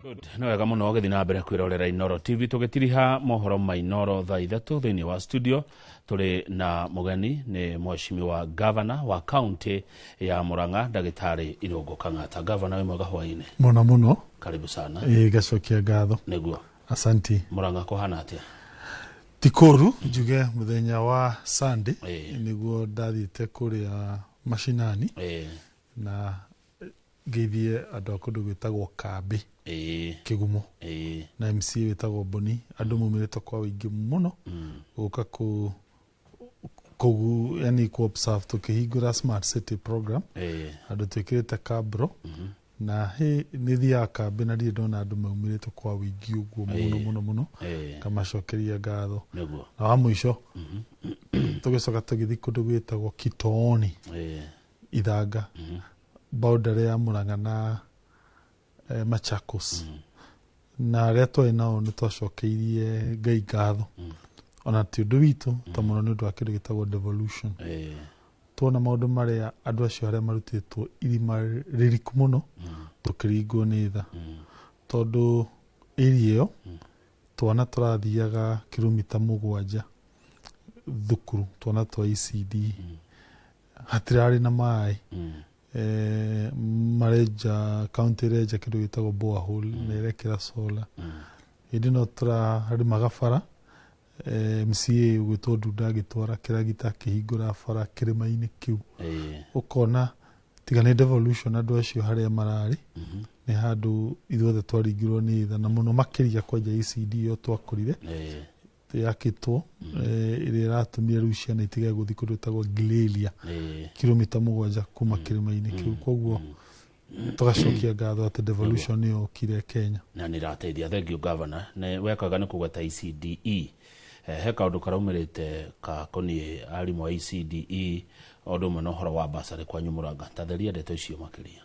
Good. Nĩ wega mũno ũgĩthiĩ na mbere kwĩrorera Inoro TV, tũgĩtiriha mohoro ma Inoro thaa 3. Thĩinĩ wa studio tũrĩ na mũgeni, nĩ mheshimiwa governor wa county ya Murang'a, Ndagĩtarĩ Irũngũ Kang'ata. Governor, wĩ mwega hwaĩ-inĩ? Mũno mũno. Karibu sana. Ĩ, ngacokia ngatho. Nĩguo. Asanti. Murang'a kũhana atĩa? Ti kũru, njuge mũthenya wa Sunday nĩguo ndathiĩte kũrĩa mashinani na ngeithie andũ a kũndũ gwĩtagwo Kambĩ, Kĩgumo, na MCA wĩtagwo Boni. Andũ maumĩrĩte kwa ũingĩ mũno gũka kũ kũgu yani ku observe tũkĩhingũra Smart City program. Andũ twĩkĩrĩte kabro na hĩ nĩ thiaga kambĩ na ndirĩ ndona andũ maumĩrĩte kwa ũingĩ ũguo mũno mũno mũno. Ngamacokeria ngatho. Na wa mũico tũgĩcoka tũgĩthiĩ kũndũ gwĩtagwo Kitooni, Ithanga, boundary ya Murang'a na Machakos, na arĩa twarĩ nao nĩ twacokeirie Ngai ngatho, ona ti ũndũ witũ ta mũno, nĩ ũndũ wa kĩndũ gĩtagwo devolution. Tuona maũndũ marĩa andũ acio arĩa marutĩtwo irima rĩriku mũno, tũkĩringwo nĩ tha, tondũ area ĩyo twana tũrathiaga kilomita 7 thukuru, twana twa ECD, hatirarĩ na maĩ. Marenja, county ĩrenja kĩndũ gĩtagwo borehole na ĩrekĩra solar. Hĩndĩ ĩno tũrarĩmaga bara, MCA ũgwĩtwo Ndunda agĩtwara kĩragita akĩhingũra bara kĩrĩma-inĩ kĩu. Ũkona tiga nĩ devolution, andũ acio harĩa mararĩ nĩ handũ ithuothe twaringirwo nĩ tha, na mũno makĩria kwanja ECD ĩyo twakũrire yakĩtwo, ĩrĩa ĩratũmire rĩu ciana itige gũthiĩ kũndũ gwĩtagwo Gilelia, kilomita 7 kuma kĩrĩma-inĩ kĩu. Koguo tũgacokia ngatho atĩ devolution nĩyo yokire Kenya. Na nä rateithia. Thank you, governor. Nĩ wekaga nĩ kũgweta ECDE. He kaũndũ karaumĩrĩte gakoniĩ arimũ a ECDE o ũndũ ũmwe na ũhoro wa basarĩ kwanyu Mũrang'a. Tatheria ndeto icio makĩria.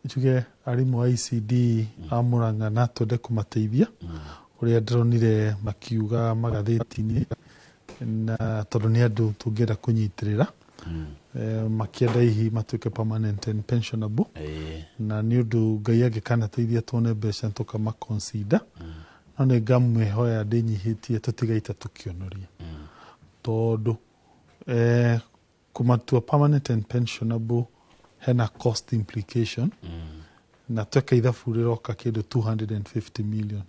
Njuge arimũ a ECD a Murang'a na twende kũmateithia ũrĩa ndĩronire makiuga magathĩti-inĩ, na tondũ nĩ andũ tũngĩenda kũnyitĩrĩra, makĩenda hihi matuĩke permanent and pensionable, na nĩ ũndũ Ngai angĩkanateithia tuone mbeca tũkama consider. No nĩ ngamwĩhoya ndĩnyihĩtie tũtigaita tũkĩonoria, tondũ kũmatua permanent and pensionable hena cost implication, na tweka ithabu rĩroka kĩndũ 250 million.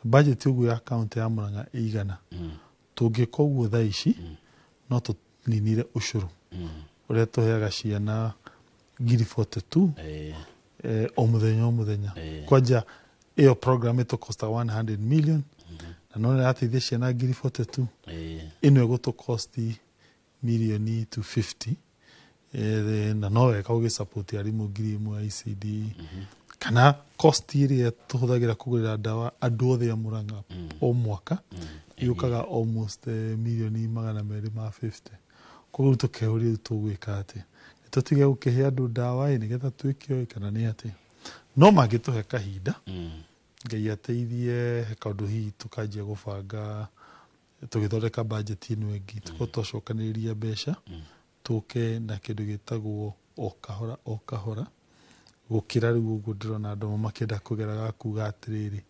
Budget ũguo ya county ya Murang'a ĩigana, tũngĩka ũguo thaa ici no tũninire ũcũrũ ũrĩa tũheaga ciana ngiri 42 o mũthenya o mũthenya. Kwanja ĩyo program ĩtũkosta 100 million, na no ĩrateithia ciana ngiri 42. Ĩno ĩgũtũkosti mirioni 250, na no wega ũgĩsupport arimũ 1000 a ECD, kana cost ĩrĩa tũhũthagĩra kũgũrĩra ndawa andũ othe a Murang'a o mwaka yũkaga almost mirioni 250. Koguo rĩu tũkeũria, rĩu tũgwĩka atĩa? Nĩ tũtige gũkĩhe andũ ndawa ĩ nĩgetha twĩke ũĩ kana nĩ atĩa? No mangĩtũhe kahinda, Ngai ateithie, he kaũndũ hihi tũkanjia gũbanga tũgĩthondeka budget ĩno ĩngĩ, tũkorwo twacokanĩrĩria mbeca, tũke na kĩndũ gĩtagwo o kahora o kahora, gũkĩra rĩu ũguo ndĩrona andũ amwe makĩenda kũgeraga kuga atĩrĩrĩ,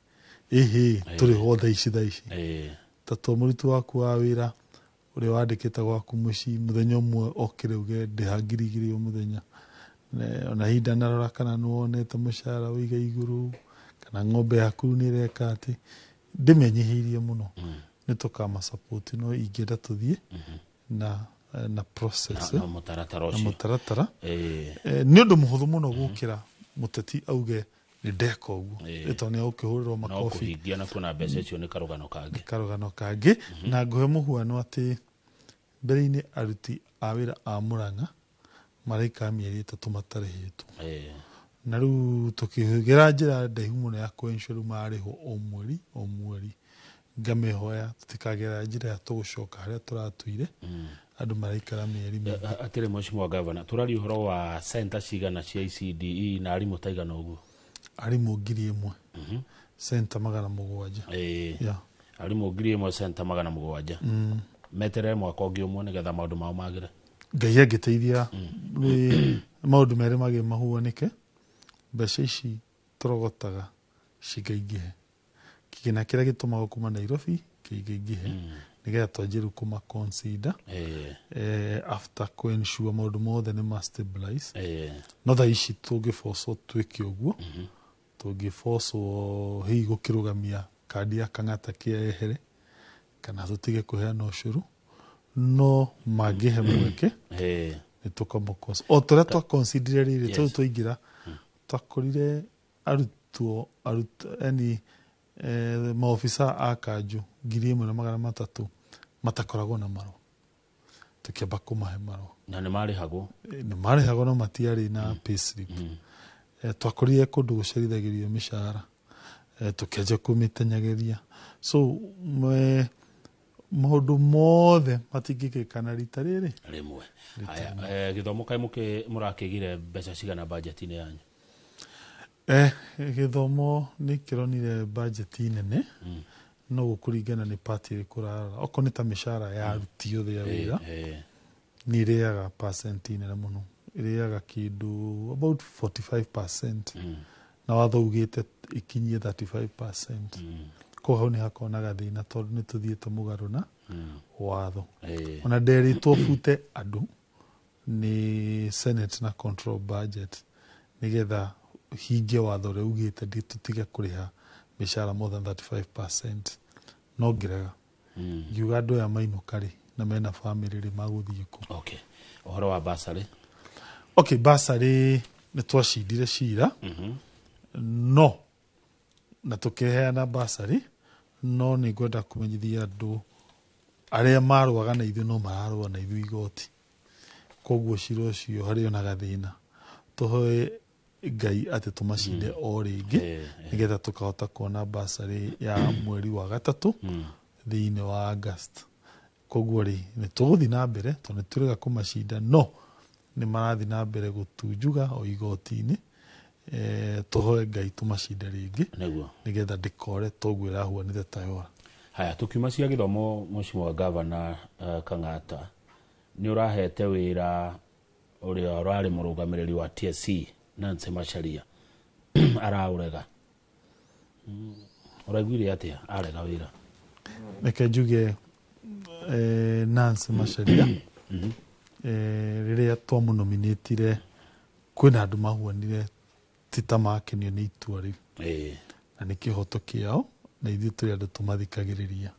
ĩhĩ, tũrĩhwo thaa ici thaa ici. Ta tua mũruti waku wa wĩra ũrĩa wandĩkĩte gwaku mũciĩ, mũthenya ũmwe okĩre uge ndĩha 2000 o mũthenya. Ona hihi ndanarora kana nĩ wonete mũcara ũiga igũrũ kana ng'ombe yaku nĩ ĩreka atĩ. Ndĩmenyihĩirie mũno, nĩ tũkamasupport, no ingĩenda tũthiĩ na process na mũtaratara na ũcio. Mũtaratara. Nĩ ũndũ mũhũthũ mũno gũkĩra mũteti auge nĩ ndeka ũguo, tondũ nĩ agũkĩhũrĩrwo no makobi. Kũhingia na kuona mbeca icio nĩ karũgano kangĩ. Karũgano kangĩ. Na ngũhe mũhuano atĩ mbere-inĩ aruti a wĩra a Murang'a maraikara mĩeri 3 matarĩhĩtwo, na rĩu tũkĩgera njĩra ndaihu mũno ya kũ-ensure rĩu mararĩhwo o mweri o mweri. Ngamĩhoya tũtikagera njĩra ya tũgũcoka harĩa tũratũire andũ maraikara mĩeri mĩingĩ. Atĩrĩ, mheshimiwa governor, tũraria ũhoro wa center cigana cia ECDE na arimũ ta igana ũguo? Arimũ 1000, center 700. Yeah. Arimũ 1000, center 700, meterere mwaka ũngĩ ũmwe nĩgetha maũndũ mao magĩre. Ngai angĩteithia, nĩ maũndũ merĩ magĩ mahuanĩke. Mbeca ici tũrogotaga Cingaingĩhe kĩgĩna kĩrĩa gĩtũmagwo kuma Nairobi kĩingaingĩhe, nĩgetha twanjie rĩu kũma consider after kũ-ensure maũndũ mothe nĩ ma stabilize. No thaa ici tũngĩbocwo twĩke ũguo, tũngĩbocwo hihi gũkĩrũgamia kandi ya Kang'ata kĩa ehere kana tũtige kũheana ũcũrũ, no mangĩhe mweke nĩ tũkamũ o tũrĩa twaconsiderire rĩrĩ. Tondũ twaingĩra twakorire arutwo yani maobisa a kanjũ 1300 matakoragwo na marũa, tũkĩamba kũmahe marũa. Na nĩ marĩhagwo? Nĩ marĩhagwo no matiarĩ na payslip. Twakorire kũndũ gũcerithagĩrio mĩcara, tũkĩanjia kũmĩtenyageria. So maũndũ mothe matingĩkĩka na rita rĩrĩ rĩmwe. Haya, gĩthomo kaĩ mũrakĩgire mbeca cigana budget-inĩ yanyu? Gĩthomo nĩ kĩronire bajeti nene, no gũkũringana nĩ part ĩrĩkũ ũrarora. Okorwo nĩ ta mĩcara ya aruti othe a wĩra, nĩ ĩrĩaga percent nene mũno, ĩrĩaga kĩndũ about 45%, na watho ugĩte ikinyie 35%. Koguo hau nĩ hakoragwo na gathĩna tondũ nĩ tũthiĩte mũgarũ na watho. Ona nderĩtwo bute andũ nĩ Senate na control budget nĩgetha hingie watho ũrĩa ugĩte tũtige kũrĩha mĩcara more than 35%, no ngĩrega, ngiuga andũ aya mainũka rĩ na mena family rĩ, magũthiĩ kũ? Okay, ũhoro wa basarĩ? Okay, basarĩ nĩ twacindire cira no na tũkĩheana basarĩ, no nĩ ngwenda kũmenyithia andũ arĩa marũaga na ithuĩ no mararũa na ithuĩ igoti, koguo cira ũcio harĩ ona gathĩna. Tũhoe Ngai atĩ tũmacinde o rĩngĩ, nĩgetha tũkahota kuona basarĩ ya mweri wa gatatũ thĩinĩ wa August. Koguo rĩ, nĩ tũgũthiĩ na mbere tondũ nĩ tũrega kũmacinda, no nĩ marathiĩ na mbere gũtunjuga o igoti-inĩ. Tũhoe Ngai tũmacinde rĩngĩ, nĩgetha ndĩkore toguo ĩrahuanĩte ta yora. Haya, tukiuma cia gĩthomo, Mheshimiwa Governor Kang'ata, nĩ ũrahete wĩra ũrĩa ũrarĩ mũrũgamĩrĩri wa TSC Nancy Macharia, araũrega. Ũraiguire atĩa arega wĩra? Reke njuge, Nancy Macharia, rĩrĩa twamũnominĩtire kwĩna andũ mahuanire ti ta makenio nĩ itua rĩu, na nĩ kĩhoto kĩao, na ithuĩ tũrĩ andũ tũmathikagĩrĩria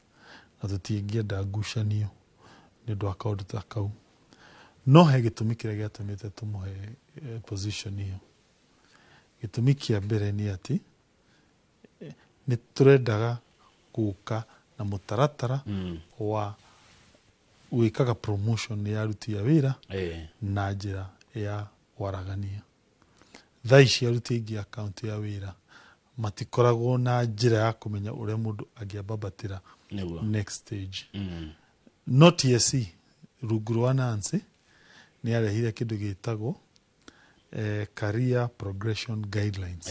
na tũtingĩenda ngucanio nĩ ũndũ wa kaũndũ ta kau. No he gĩtũmi kĩrĩa gĩatũmĩte tũmũhe position ĩyo. Gĩtũmi kĩa mbere nĩ atĩ nĩ tũrendaga gũka na mũtaratara wa gwĩkaga promotion ya aruti a wĩra na njĩra ya waragania. Thaa ici aruti aingĩ a kaunti ya wĩra matikoragwo na njĩra ya kũmenya ũrĩa mũndũ angĩambambatĩra next stage. No TSC rungu rwa Nancy nĩ arehire kĩndũ gĩtagwo career progression guidelines,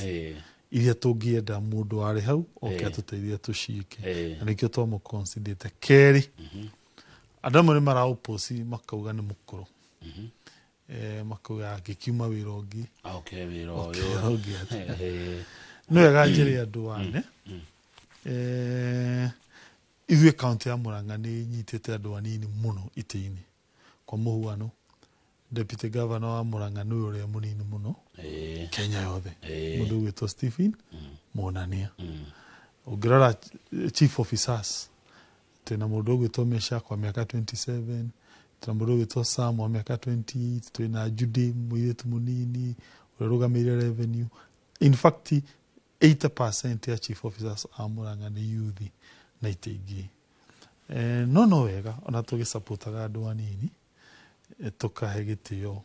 iria tũngĩenda mũndũ warĩ hau oke atũteithie tũciĩke, na nĩkĩo twamũconsiderĩte. Kerĩ, andũ amwe nĩ maraũpũci makauga nĩ mũkũrũ, makauga angĩkiuma wĩra ũngĩ Okay, wĩra oke ũyũ. Ũngĩ atĩa. Nĩ wega njĩre andũ ane, ithuĩ kaunti ya Murang'a nĩ nyitĩte andũ anini mũno itĩ-inĩ. Kwa mũhuano, deputy governor wa Murang'a nĩwe ũrĩa mũnini mũno Kenya yothe, mũndũ ũgwĩtwo Stephen Monania. Ũngĩrora chief officers, twĩna mũndũ ũgwĩtwo Mesha kwa mĩaka 27, twĩna mũndũ ũgwĩtwo Sam wa mĩaka 28, twĩna Judy mũirĩtu mũnini ũrĩa ũrũgamĩrĩire revenue. In fact, 80% ya chief officers a Murang'a nĩ youth na itĩ ingĩ. No wega ona tũgĩsupportaga andũ anini, tũkahe gĩtĩo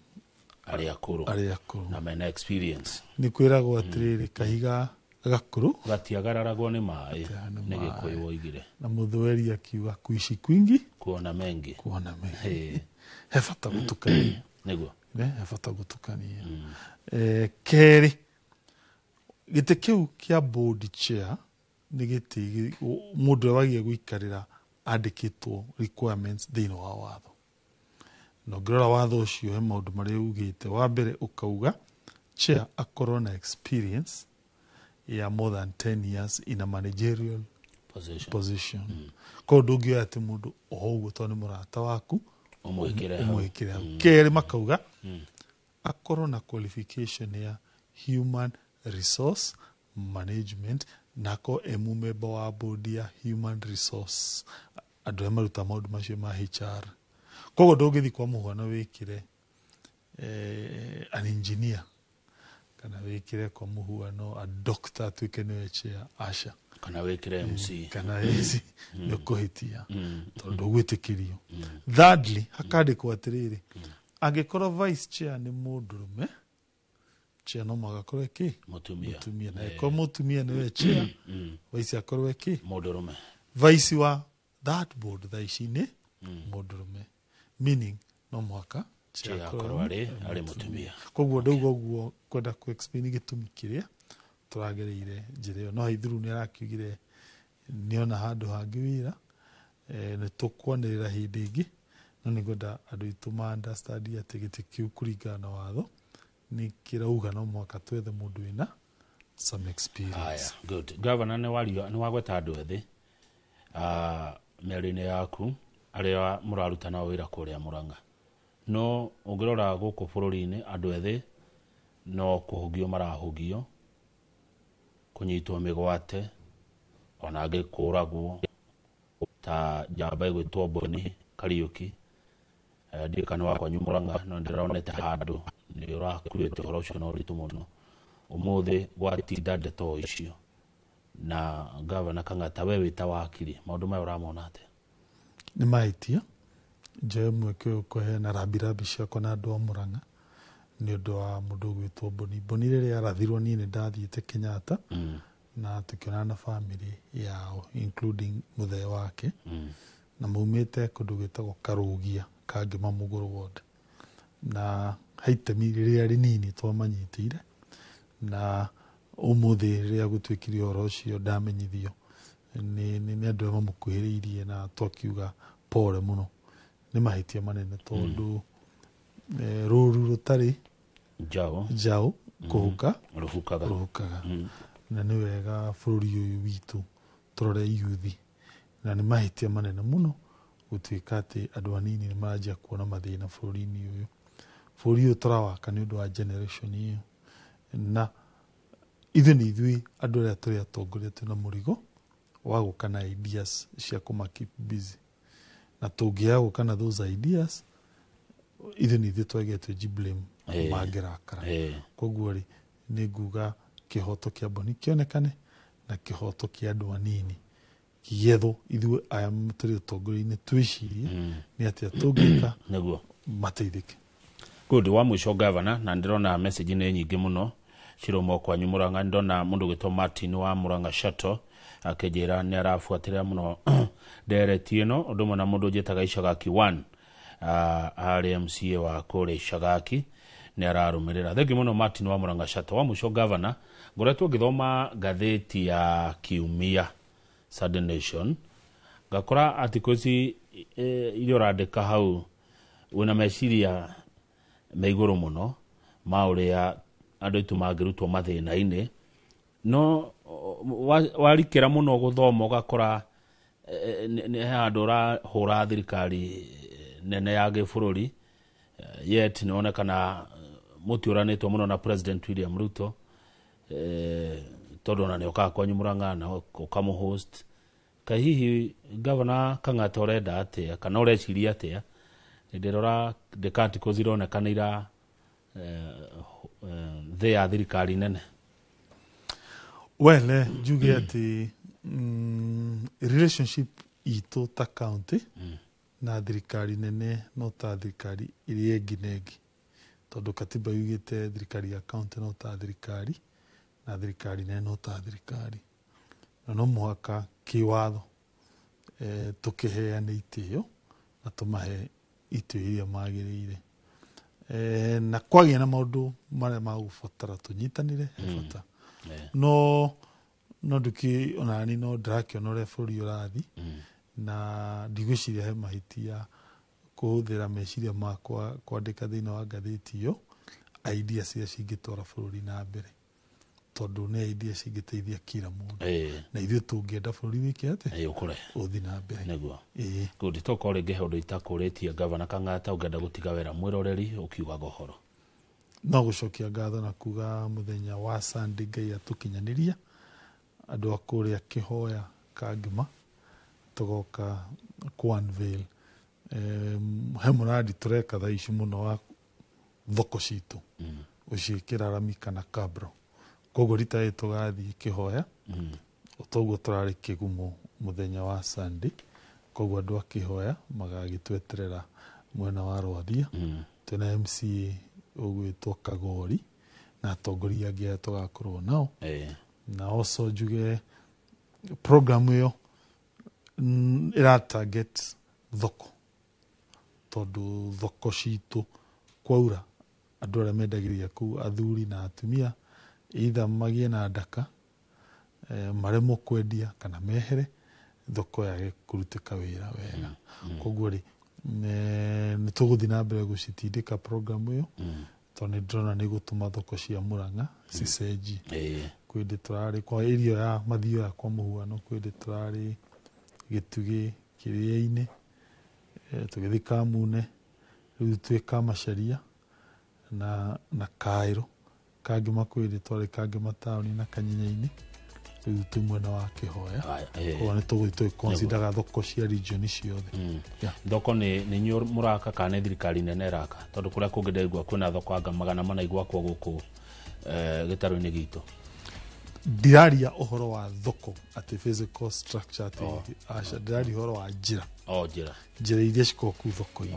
arĩa akũrũ arĩa akũrũ na mena experience. Nĩ kwĩragwo atĩrĩrĩ, kahiga gakũrũ gatiagararagwo nĩ maĩ. Nĩ nĩ maĩ. Gĩkũyũ woigire. Na mũthweri akiuga kuishi kwingi kuona mengi. Kuona mengi. He bata gũtukania. Ne, he bata gũtukania. Kerĩ, gĩtĩ kĩu kĩa board chair nĩ gĩtĩ mũndũ ũrĩa wagĩrĩire gũikarĩra andĩkĩtwo requirements thĩinĩ wa watho, na ũngĩrora watho ũcio he maũndũ marĩa ugĩte. Wa mbere ũkauga chair akorwo na experience ya more than 10 years in a managerial position. Position. Koguo ndũngĩoya atĩ mũndũ o ũguo tondũ nĩ mũrata waku ũmwĩkĩre hau. Ũmwĩkĩre hau. Kerĩ, makauga akorwo na qualification ya human resource management na akorwo e mũmemba wa board ya human resource, andũ arĩa maruta maũndũ macio ma HR. Koguo ndũngĩthiĩ kwa mũhuano wĩkĩre an engineer kana wĩkĩre kwa mũhuano a doctor atuĩke nĩwe chair, aca. Kana wĩkĩre MC. Kana MC, nĩ ũkũhĩtia tondũ ũgwĩtĩkĩrio. Thirdly, hakandĩkwo atĩrĩrĩ, angĩkorwo vice chair nĩ mũndũrũme, chair no mũhaka akorwo kĩ? Mũtumia. Mũtumia. Na angĩkorwo mũtumia nĩwe chair, vice akorwo kĩ? Mũndũrũme. Vice wa that board thaa ici nĩ mũndũrũme, meaning no mũhaka chair akorwo arĩ mũtumia. Koguo ndauga ũguo kwenda ku explain gĩtũmi kĩrĩa tũragereire njĩra ĩyo, no Haithuru nĩ arakiugire nĩona handũ hangĩ wĩra. Nĩ tũkwanĩrĩra hĩndĩ ĩngĩ, no nĩ ngwenda andũ aitũ ma understand atĩ gĩtĩ kĩu kũringana na watho nĩ kĩrauga no mũhaka twethe mũndũ wĩna some experience. Haya, good. Governor, nĩ waria, nĩ wagweta andũ ethĩ mĩario-inĩ yaku arĩa mũraruta nao wĩra kũrĩa Murang'a, no ũngĩrora gũkũ bũrũri-inĩ andũ ethĩ no kũhũgio marahũgio, kũnyitwo mĩgwate, ona angĩ kũragwo, ta njamba ĩgwĩtwo Boni Kariũki. Ndiũĩ kana nĩ wa kwanyu Murang'a, no ndĩronete handũ nĩ ũrakuĩte ũhoro ũcio na ũritũ mũno. Ũmũthĩ gwatinda ndeto o icio, na Gavana Kang'ata, we wĩ ta wakiri, maũndũ maya ũramona atĩa? Nĩ mahĩtia. Njoe mweke ũyũ kũheana rambirambi ciakwa na andũ a Murang'a nĩ ũndũ wa mũndũ ũgwĩtwo Boni. Boni rĩrĩa arathirwo, niĩ nĩ ndathiĩte Kenyatta na tũkĩonana na family yao, including mũthee wake, na maumĩte kũndũ gwĩtagwo Karũgia, Kangema Mũgũrũ ward, na he itemi rĩrĩa rĩnini twamanyitĩire. Na ũmũthĩ rĩrĩa gũtuĩkire ũhoro ũcio, ndamenyithio nĩ andũ arĩa mamũkuhĩrĩirie na twakiuga pole mũno. Nĩ mahĩtia manene tondũ rũru rũtarĩ njaũ njaũ kũhuka rũhukaga. Rũhukaga. Na nĩ wega bũrũri ũyũ witũ tũrore yuthi, na nĩ mahĩtia manene mũno gũtuĩka atĩ andũ anini nĩ maranjia kuona mathĩna bũrũri-inĩ ũyũ. Bũrũri ũyũ tũrawaka nĩ ũndũ wa generation ĩyo, na ithuĩ nĩ ithuĩ andũ arĩa tũrĩ atongoria twĩna mũrigo wa gũka na ideas cia kũma keep busy, na tũngĩaga gũka na those ideas, ithuĩ nĩ ithuĩ twagĩrĩire twĩ blame mangĩrakara. Koguo rĩ, nĩ nguga kĩhoto kĩa Boni kĩonekane na kĩhoto kĩa andũ anini gĩethwo. Ithuĩ aya tũrĩ ũtongoria-inĩ twĩcirie nĩ atĩa tũngĩka mateithĩke. Good. Wa mũico, Governor, na ndĩrona message nĩ nyingĩ mũno ciroma kwanyu Murang'a. Ndona mũndũ ũgwĩtwo Martin wa Murang'a Shuttle akĩnjĩra nĩ arabuatĩrĩra mũno ndereti ĩno, ũndũ ũmwe na mũndũ njĩtaga Icagaki 1, arĩ MCA wa kũrĩa Icagaki, nĩ ararũmĩrĩra. Thengi mũno, Martin wa Murang'a Shuttle. Wa mũico, Governor, ngoretwo ngĩthoma ngathĩti ya kiumia, Sunday Nation, ngakora article ici iria ũrandĩka hau wĩna meciria me igũrũ mũno ma ũrĩa andũ aitũ mangĩrutwo mathĩna-inĩ, no warikĩra mũno gũthoma ũgakora nĩ he handũ ũrahũra thirikari nene ya gĩbũrũri, yet nĩwonekana mũtiũranĩtwo mũno na President William Ruto, tondũ ona nĩ okaga kwanyu Murang'a na ũkamũhost. Kaĩ hihi Gavana Kang'ata ũrenda atĩa kana ũreciria atĩa? Ndĩrora ndĩka articles ironekana ira thĩ ya thirikari nene. Well, njuge atĩ relationship itũ ta county na thirikari nene no ta thirikari ĩrĩa ĩngĩ na ĩngĩ, tondũ katiba yugĩte thirikari ya county no ta thirikari na thirikari nene no ta thirikari, na no mũhaka kĩwatho tũkĩheane itĩo na tũmahe itĩo iria magĩrĩire, na kwagĩa na maũndũ marĩa magũbatara tũnyitanĩre he bata. No nduki onani no ndĩrakĩona ũrĩa bũrũri ũrathi, na ndigwĩciria he mahĩtia kũhũthĩra meciria makwa kwandĩka thĩinĩ wa ngathĩti ĩyo idea ciria cingĩtwara bũrũri na mbere. Tondũ nĩ idea cingĩteithia kila mũndũ. Na ithuĩ tũngĩenda bũrũri wĩke atĩa? Ũkũre. Ũthiĩ na mbere. Nĩguo. Good. Tokorwo rĩngĩ he ũndũ itakũrĩtie Gavana Kang'ata ũngĩenda gũtiga wĩra mwĩroreri ũkiugaga ũhoro. No gũcokia ngatho na kuga mũthenya wa Sunday Ngai atũkinyanĩria andũ a kũrĩa Kĩhoya Kangima tũgoka ku unveil he mũrandi tũreka thaa ici mũno wa thoko citũ gũciĩkĩra rami kana kabro. Koguo rita rĩrĩ tũgathiĩ Kĩhoya, toguo tũrarĩ Kĩgumo mũthenya wa Sunday. Koguo andũ a Kĩhoya magagĩtweterera mwena wa Rwathia. Twĩna MCA ũgwĩtwo Kagori na atongoria angĩ arĩa tũgakorwo nao. Na also njuge program ĩyo ĩra target thoko, tondũ thoko citũ kwaura andũ arĩa mendagĩria kũu athuri na atumia either magĩe na ndaka, maremwo kwendia kana mehere, thoko yage kũrutĩka wĩra wega. Koguo rĩ, nĩ tũgũthiĩ na mbere gũcitindĩka program ĩyo, tondũ nĩ ndĩrona nĩ ĩgũtũma thoko cia Murang'a cicenjie. Kwĩ hĩndĩ tũrarĩ kwa area ya Mathioya kwa mũhuano, kwĩ hĩndĩ tũrarĩ Gĩtugĩ Kĩrĩa-inĩ, tũgĩthiĩ Kamune, rĩu twĩ Kamacharia na Kaĩrũ. Kangima kwĩ hĩndĩ twarĩ Kangima taũni na Kanyenya-inĩ, rĩu twĩ mwena wa Kĩhoya. Koguo nĩ tũgũthiĩ tũgĩconsideraga thoko cia region ciothe. Yeah. Thoko nĩ inyuĩ mũraka kana nĩ thirikari nene ĩraka? Tondũ kũrĩa kũngĩ ndaigua kwĩna thoko anga 400 igwakwo gũkũ gĩtarũ-inĩ gitũ. Ndiraria ũhoro wa thoko atĩ physical structure atĩ, aca, ndiraria ũhoro wa njĩra. Njĩra. Njĩra iria cikoragwo kũu thoko-inĩ.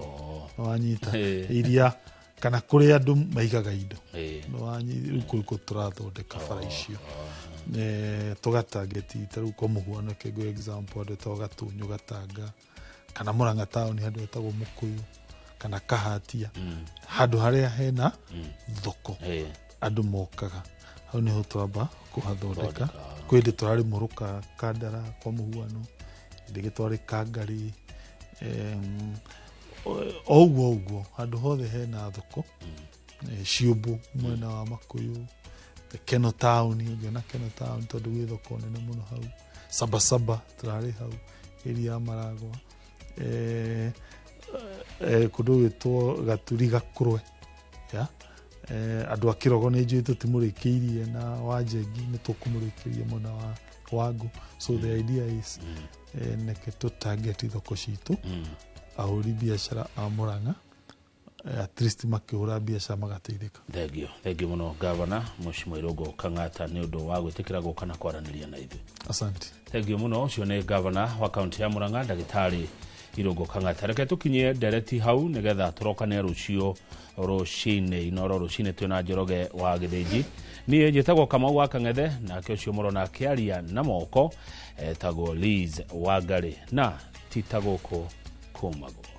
Nĩwanyita? Iria kana kũrĩa andũ maigaga indo. Nĩwanyita? Rĩu kũu kũ tũrathondeka bara icio. Tũgatangeti ta rĩu kwa mũhuano, kĩngũ example handũ hetagwo Gatũnyũ Gatanga, kana Murang'a taũni handũ hetagwo Mũkũyũ, kana Kahatia, handũ harĩa hena thoko andũ mokaga hau niho twamba kũhathondeka. Kwĩ hĩndĩ tũrarĩ Mũrũka Kandara kwa mũhuano, hĩndĩ ĩngĩ twarĩ Kangari, o ũguo ũguo handũ hothe hena thoko. Ciũmbũ mwena wa Makũyũ, Keno taũni, ũngĩona Keno taũni tondũ gwĩ thoko nene mũno hau. Sabasaba tũrarĩ hau area ya Maragwa, kũndũ gwĩtwo Gaturi Gakũrwe, ya andũ a Kĩrogo nĩ njũĩ tũtimũrĩkĩirie, na Wanjengi nĩ tũkũmũrĩkĩria mwena wa Wangũ. So the idea is, neke tũ target thoko citũ, ahũri biacara a Murang'a, at least makĩhũra biacara magateithĩka. Thengio, thengio mũno Gavana Mheshimiwa Irũngũ Kang'ata nĩ ũndũ wa gwĩtĩkĩra gũka na kwaranĩria na ithuĩ. Asante. Thengio mũno. Ũcio nĩ Gavana wa kaunti ya Murang'a Ndagĩtarĩ Irũngũ Kang'ata. Reke tũkinyie ndereti hau nĩgetha tũrokane rũciũ rũcinĩ, Inoro rũcinĩ twĩna Njoroge wa Gĩthĩnji. Niĩ njĩtagwo Kamau wa Kang'ethe, nake ũcio mũrona akĩaria na moko etagwo Liz Wangari, na ti ta gũkũ kũmagwo.